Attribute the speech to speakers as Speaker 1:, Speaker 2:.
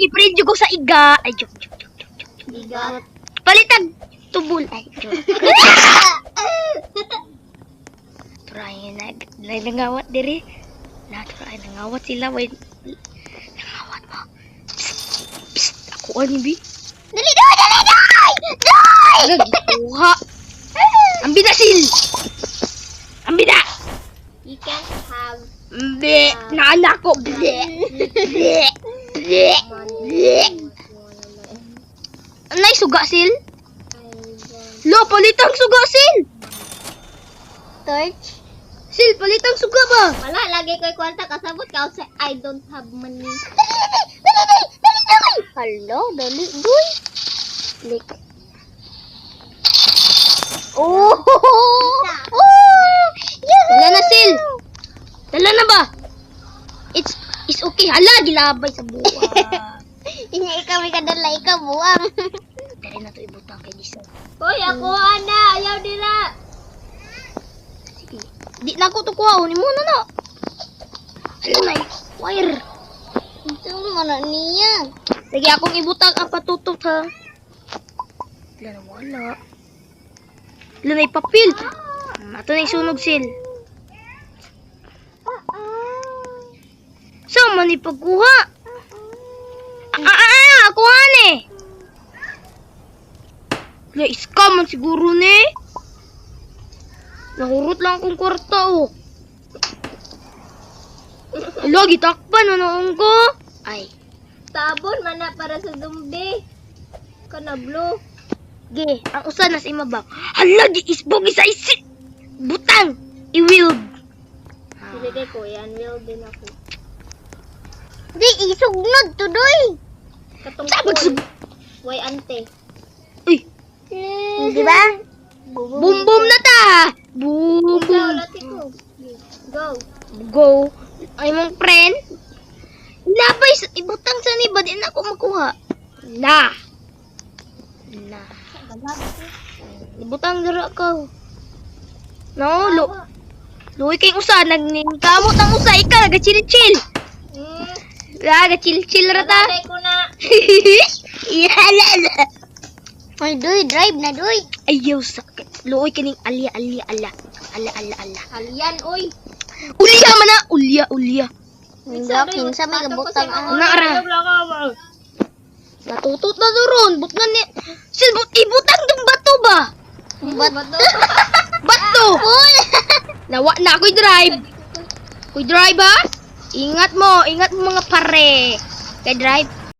Speaker 1: Gipre ko sa iga. Ay, joke, joke, joke, joke, joke.
Speaker 2: Bigat.
Speaker 1: Palitag tubol. Ay, joke. Try nag nangawat diri. Na try nangawat sila wait. Nangawat mo. Psst, psst, ako ani bi.
Speaker 2: Dali, doy! Dali, doy! Doy!
Speaker 1: Aga gikuha. Ang binasil. Ang bina.
Speaker 2: You can't have
Speaker 1: Be, naanak ko. Ble. Ble. Ble. Ble. Anay suga sil? Lo, palitang suga sil.
Speaker 2: Torch.
Speaker 1: Sil, palitang suga ba?
Speaker 2: Wala, lagi ko'y kwarta kasabot ka sa I don't have money. Dali, dali, dali, dali, dali, dali. Hello, dali, doy.
Speaker 1: Click.
Speaker 2: Oh! Oh! Yeah!
Speaker 1: Wala na sil. Dala na ba? It's okay. Hala, gilabay sa buwa.
Speaker 2: Inya ikaw may kadala, ikaw buwang.
Speaker 1: Dali na to ibutang kay Lisa.
Speaker 2: Hoy, ako ana, ayaw dira.
Speaker 1: Sige. Di na ako to kuha. Ni mo na na. Hala na eh. Wire.
Speaker 2: Ito mo na niya.
Speaker 1: Sige, akong ibutang ang patutot ha. Wala na wala. Wala na ipapil. Ato na isunog sil. So, man ipagkuha. Ah, kuha ni. La, iska man siguro ni. Nahurot lang akong kwarta oh. Ala, gitakpan ano ko? Ay,
Speaker 2: Tabon man na para sa zombie. Kana blue.
Speaker 1: Ge, ang usa nas imabang. Hala, gi isbog isa isi. Butang, i-wield.
Speaker 2: Sige kay kuya, unwield din ako. Di isugnod to doy. Katong
Speaker 1: Sabag sug.
Speaker 2: Way ante.
Speaker 1: Uy,
Speaker 2: Di ba?
Speaker 1: boom boom na ta. Boom boom.
Speaker 2: Go.
Speaker 1: Go. Ay mong friend. Labay sa ibutang sa ni ba di na ako makuha. Na. Na. Ibutang dira ka. No, lo. Luoy kay usa nagningkamot ang usa ikaw naga chill chill. Naga chill chill ra ta.
Speaker 2: Patay ko na.
Speaker 1: Ihala la.
Speaker 2: Ay, doy, drive na doy.
Speaker 1: Ayaw sa luoy kining alya alya ala. Ala ala ala.
Speaker 2: Alyan, oy.
Speaker 1: Ulya man na, ulya ulya.
Speaker 2: Kinsa may gabutang ang
Speaker 1: Una ra. Natutot na doon. Butnan ni Sil but ibutang dong bato ba?
Speaker 2: Bato.
Speaker 1: Bato. Nawa na ako'y drive. Ako'y drive ha? Ingat mo mga pare. Kay drive.